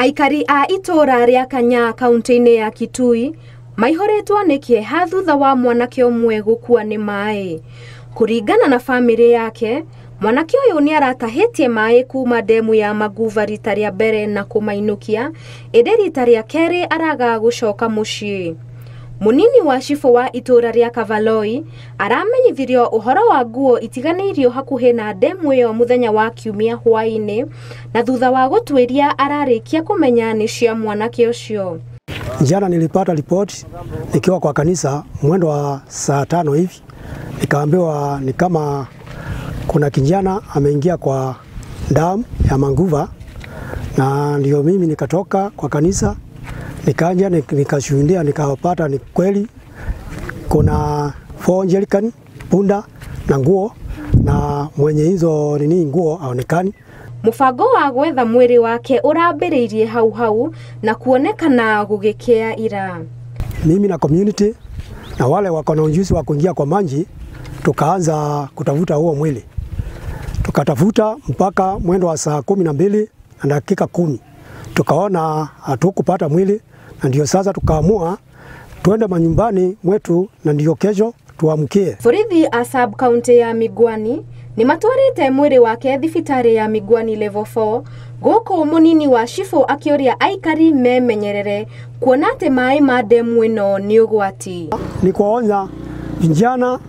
Aikari a itũũra rĩa Kanya kaunti-inĩ ya Kitui maihũrĩtwo nĩ kĩeha thutha wa mwanake ũmwe gũkua nĩ maĩ. Kũringana na bamĩrĩ yake, mwanake ũyũ nĩ aratahĩtie maĩ kuma ndemu ya Maguva rita rĩa mbere na kũmainũkia, ĩndĩ rita rĩa kerĩ araga gũcoka mũciĩ. Mũnini wa cibũ wa itũũra rĩa Kavaloi aramenyithirio ũhoro wa nguo itiganĩirio hakuhĩ na ndemu ĩyo mũthenya wa Kiumia hwaĩ-inĩ, na thutha wa gũtuĩria ararĩkia kũmenya nĩ cia mwanake ũcio. Jana nilipata ripoti nikiwa kwa kanisa mwendo wa saa 5 hivi, nikaambiwa ni kama kuna kijana ameingia kwa damu ya Manguva, na ndio mimi nikatoka kwa kanisa nikaja nikashuhudia, nikapata ni kweli kuna 4 jerrycan punda na nguo, na mwenye hizo nini nguo haonekani. Mubango wa gwetha mwĩrĩ wake ũrambĩrĩirie hau hau na kuonekana gũgĩkĩa ira. Mimi na community na wale wako na ujuzi wa kuingia kwa maji tukaanza kutafuta huo mwili. Tukatafuta mpaka mwendo wa saa 12 na dakika 10. Tukaona hatukupata mwili, na ndio sasa tukaamua tuende manyumbani mwetu na ndio kesho tuamkie. Borithi a sub county ya Migwani ni matwarite mwĩrĩ wake thibitarĩ ya Migwani level 4 gũkũ mũnini wa cibũ akĩũria aikari memenyerere kuona atĩ maĩ ma ndemu ĩno nĩ ũgwati. Ni kuwaonya vijana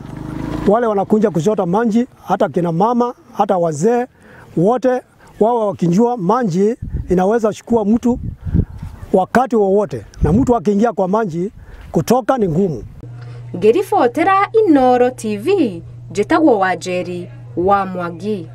wale wanakuja kuchota maji, hata kina mama hata wazee wote wawe wakijua maji inaweza chukua mtu wakati wowote, na mtu akiingia kwa maji kutoka ni ngumu. Ngĩribotera Inooro TV, njĩtagwo Wanjeri wa Mwangi.